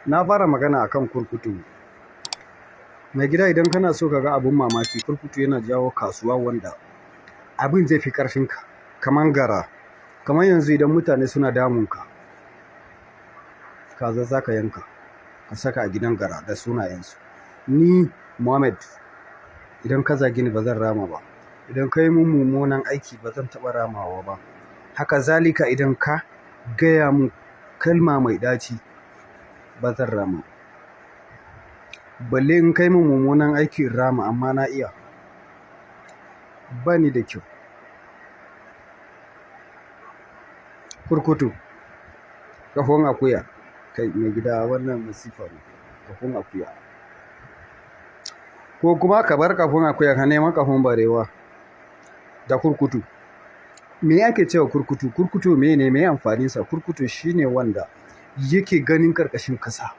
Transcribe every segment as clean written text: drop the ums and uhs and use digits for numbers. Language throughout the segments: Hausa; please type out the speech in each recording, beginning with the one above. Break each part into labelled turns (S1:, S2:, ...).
S1: Na fara magana akan kurkutu. Mai gida, idan kana so ka ga abun mamaki, kurkutu yana jawo kasuwa wanda abin zai fi ƙarfinka, kaman gara. Kamar yanzu idan mutane suna damunka, kaza za ka yanka ka saka a gidan gara da sunayensu. Ni Muhammad, idan ka zage ni ba zan rama ba. Idan ka yi mun mummunan aiki ba zan taɓa ramawa ba. Haka zalika idan ka gaya mun kalma mai ɗaci ba zan rama ba. Balle in kai mun mummunan aiki in rama, amma na iya. Ba ni da kyau. Kurkutu, ƙahon akuya. Kai mai gida, wannan masifa ne, ƙahon akuya. Ko kuma ka bar ƙahon akuya ka nema ƙahon barewa da kurkutu. Me ake cewa kurkutu? Kurkutu mene ne amfaninsa? Kurkutu shine wanda yake ganin karkashin ƙasa.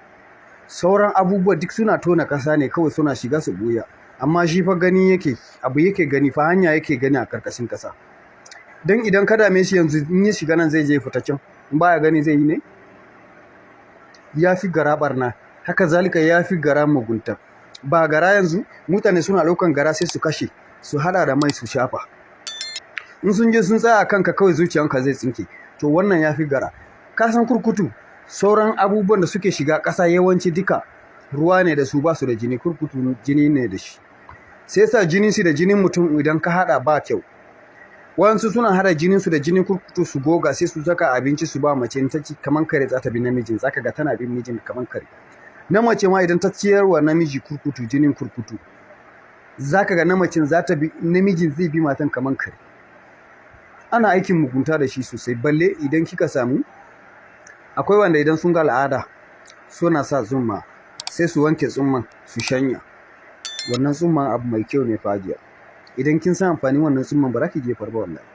S1: Sauran abubuwa duk suna tona ƙasa ne kawai suna shiga su ɓuya. Amma shi fa gani yake, abu yake gani fa, hanya yake gani a karkashin ƙasa. Don idan ka dame shi yanzu, in ya shiga nan zai je fita can. In baya gani zai yi ne? Ya fi gara ɓarna. Haka zalika ya fi gara mugunta. Ba gara yanzu mutane suna ɗaukan gara sai su kashe, su haɗa da mai su shafa. In sun je sun tsaya a kanka kawai zuciyanka zai tsinke. To wannan ya fi gara. Ka san kurkutu, sauran abubuwan da suke shiga ƙasa yawanci duka ruwa ne da su, ba su da jini. Kurkutu jini ne da shi. Sai sa jinin shi da jinin mutum idan ka haɗa ba kyau. Wayansu suna haɗa jinin su da jinin kurkutu su goga, sai su saka abinci su ba mace, in ta ci kaman kare za ta bi namijin. Za ka ga tana bin mijin kaman kare. Na mace ma idan ta ciyarwa namiji kurkutu, jinin kurkutu, za ka ga na macen za ta bi namijin, zai bi matan kaman kare. Ana aikin mugunta da shi sosai, balle idan kika samu. Akwai wanda idan sun ga al'ada suna sa tsumma, sai su wanke tsumman su shanya. Wannan tsumman abu mai kyau ne fa, Hajiya. Idan kin san amfanin wannan tsumman, ba za ki jefar ba wallahi.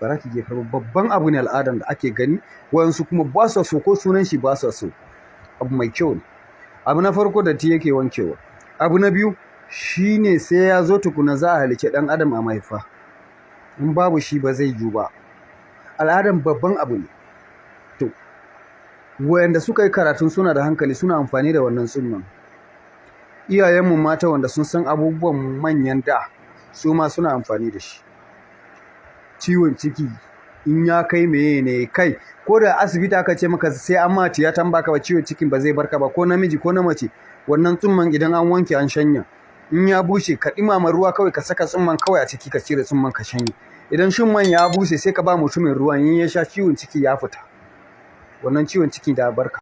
S1: Ba za ki jefar ba. Babban abu ne al'adan da ake gani. Wayansu kuma ba su so, ko sunan shi ba su so. Abu mai kyau ne. Abu na farko, datti yake wankewa. Abu na biyu shine sai ya zo tukuna za a halicci ɗan adam a mahaifa. In babu shi ba zai yiwu ba. Al'adan babban abu ne. To, wayanda suka yi karatun suna da hankali suna amfani da wannan tsumman. Iyayenmu mata wanda sun san abubuwan manyan da su ma suna amfani da shi. Ciwon ciki in ya kai meye ne kai, ko da asibiti aka ce maka sai an ma tiyata, in baka ba ciwon cikin ba zai barka ba, ko namiji ko na mace, wannan tsumman idan an wanke an shanya, in ya bushe ka ɗumama ruwa kawai ka saka tsumman kawai a ciki, ka cire tsumman ka shanye. Idan tsumman ya bushe sai ka ba mutumin ruwan, in ya sha ciwon ciki ya fita. Wannan ciwon ciki da barka.